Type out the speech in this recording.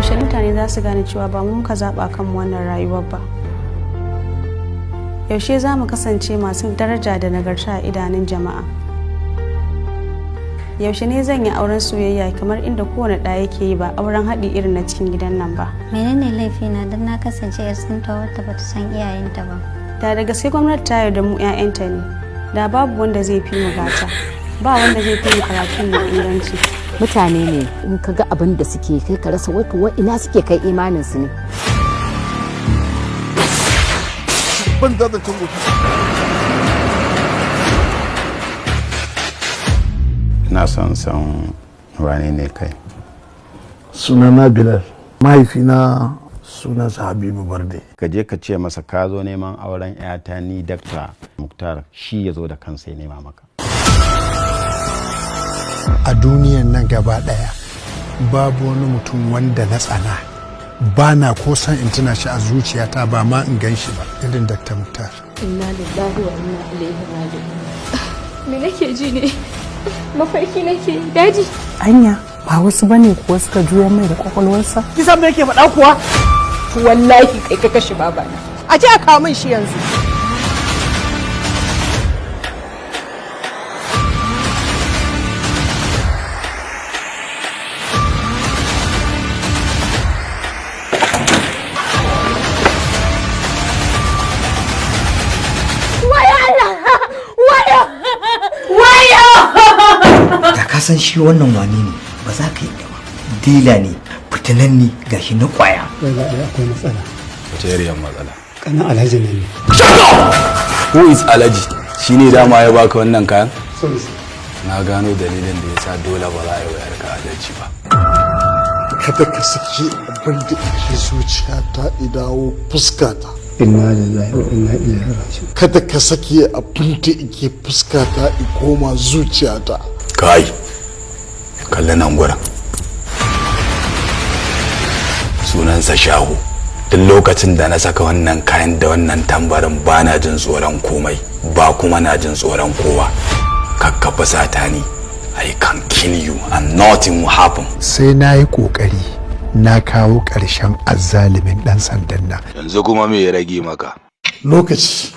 Yaushe mutane za su gane cewa ba mu muka zaɓa kanmu wannan rayuwar ba? Yaushe za mu kasance masu daraja da nagarta a idanun jama'a? Yaushe ne zan yi auren soyayya kamar inda kowane ɗa yake yi, ba auren haɗi irin na cikin gidan nan ba? Menene laifina don na kasance 'yar tsintuwa wadda bata san iyayenta ba? Da da gaske gwamnati ta yarda mu 'ya'yanta ne, da babu wanda zai fi mu gata, ba wanda zai fi mu karatu mai inganci. Mutane ne, in ka ga abin da suke kai, ka rasa wai ina suke kai imanin su ne. Ban da zancen gobe. Ina son san wane ne kai. Sunana Bilal, mahaifina sunansa Habibu Barde. Ka je ka ce masa ka zo neman auren 'yata, ni Dakta Muktar, shi ya zo da kansa ya nema maka. A duniyan nan gaba daya babu wani mutum wanda na tsana, ba na ko san in tuna shi a zuciyata, ba ma in gan shi ba, irin Dr. Muktar. Inna lillahi wa inna ilaihi raji'un. Me nake ji ne? Mafarki nake, daji. Anya ba wasu bane kuwa suka juya mai da kwakwalwarsa? Kisan me yake faɗa kuwa? Wallahi kai ka kashe babana. A ce a kawo min shi yanzu. Da ka san shi wannan wane ne, ba za ka yadda ba. Dila ne fitinanni, gashi na kwaya. Wai akwai matsala. Wace iriyar matsala? Kanan Alhaji ne. Who is Alhaji? Shine dama ya baka wannan kayan? Na gano dalilin da yasa dole ba za a yi wa yarka adalci ba. Kada ka saki abin da ke zuciyata idawo fuskata. Inna lillahi wa inna ilaihi raji'un. Kada ka saki abin da ke fuskata i koma zuciyata. Kai, kalli nan gurin. Sunansa Shahu. Duk lokacin da na saka wannan kayan da wannan tambarin, ba na jin tsoron komai, ba kuma na jin tsoron kowa. Kakkafa sata ni, I can kill you and nothing will happen. Sai na yi kokari na kawo ƙarshen azzalumin ɗan sandan nan. Yanzu kuma me ya rage maka? Lokaci.